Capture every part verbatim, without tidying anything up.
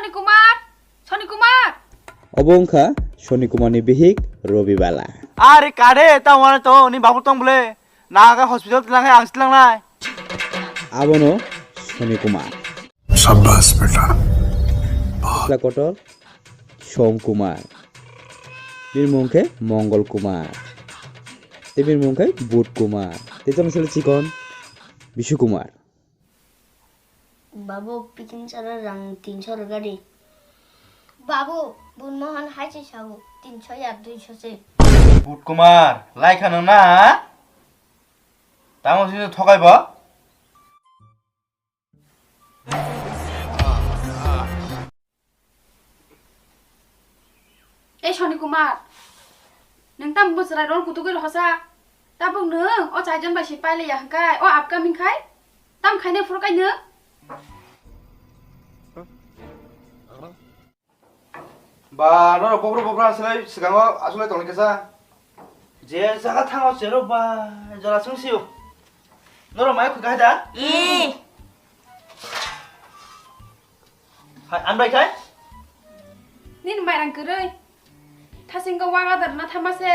Soni Kumar, Soni Kumar. Obo wngkha Soni Kumarni bihik Robibala. Are kare, ta wane to, ni babu tong bole. Naga hospital tilang hai, ang tilang nai. Abono Soni Kumar. Sabbas beta. Sla kotor Som Kumar. Bini mung khe Mongol Kumar. Tei bini mung khe But Kumar. Tei tamo sle chikon Bisu Kumar. Babu, picnic chara rang tinso rwgadi. Babu, bun mohan hai se sao, tinso ya duiso se. But Kumar, lai khano na? Tamo sini thokai bo? Ei Soni Kumar, nwng tamo bo chwrai rol kutuk oi rohosa? Tabuk nwng o chaijon bai se pailaiya hwnkhe o upcoming khai tam khainai phuru kai nwng? Ba, norok bobro bobro aswlai swkango aswlai tongni kisa. Je jaga thango cherok ba, jora chwng sio. Norok mai khwkai da? Ee. Hai, an bai khai? Nini mairang kwrwi. Thasingo wang adar na thama se.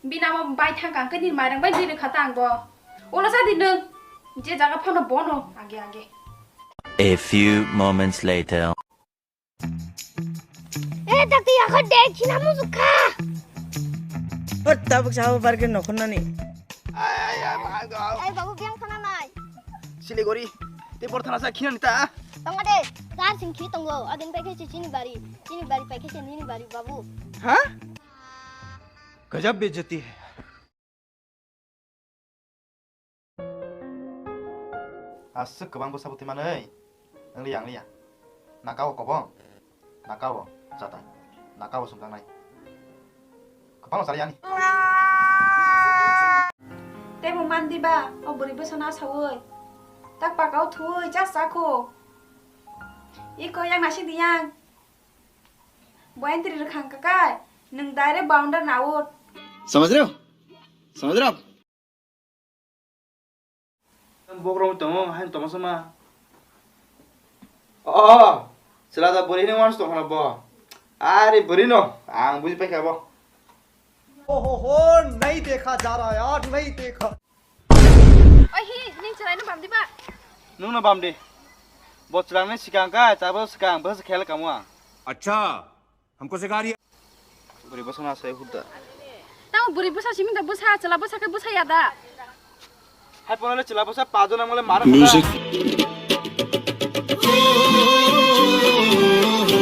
Bina mo bai thang kang ke nini mairang bai diri khata ang bo. Ulo sa di nwng. Je jaga phano bono age age. A few moments later. Eh, tak tu yakho dek, china musuka. Hot, tabuk sabo barke nokhon nani. Ai, ai, ai, ai, ai. Eh, babu, biang khana nai. Siliguri, te por thana sa khinan ta. Tongma de, kar sing khi tongo, adin pai khe chini bari, chini bari pai khe nini bari, babu. Ha? Gajab bejati hai. Aswk kwbang bwsa bwtwi manwi. Wngliya, wngliya. Nakao kobong. Nakao jata. Nakao sumjaknai. Kwbangno chaliya ani. Tei bo man diba, o bwrwi bwsano asaui. Tak pakao thuui cha chakho. Iko yang nasi diyang. Bo entry rwkhang kakai, nwng direct boundary na out. समझ रहे हो? समझ रहे हो आप? Bokrok tongo, haino tongma sama. Oh, chwla da bwrwi hino wans tongkhana bo. Are bwrwi no, ang buji paikha bo. ओहो हो, नहीं देखा जा रहा यार, नहीं देखा। Oi hi, ning chwraino bam diba? Nwngno bam di. Bo chwrangni swkang kha, chabo swkang, bwsa khel kamo ang. अच्छा, हमको सिखा रही है। Bwrwi bwsano asai hurda. Tamo bwrwi bwsa simi da bwsa, chwla bwsa khe bwsa ya da. Hai phone le chwla bwsa pajo nang le mar. Music.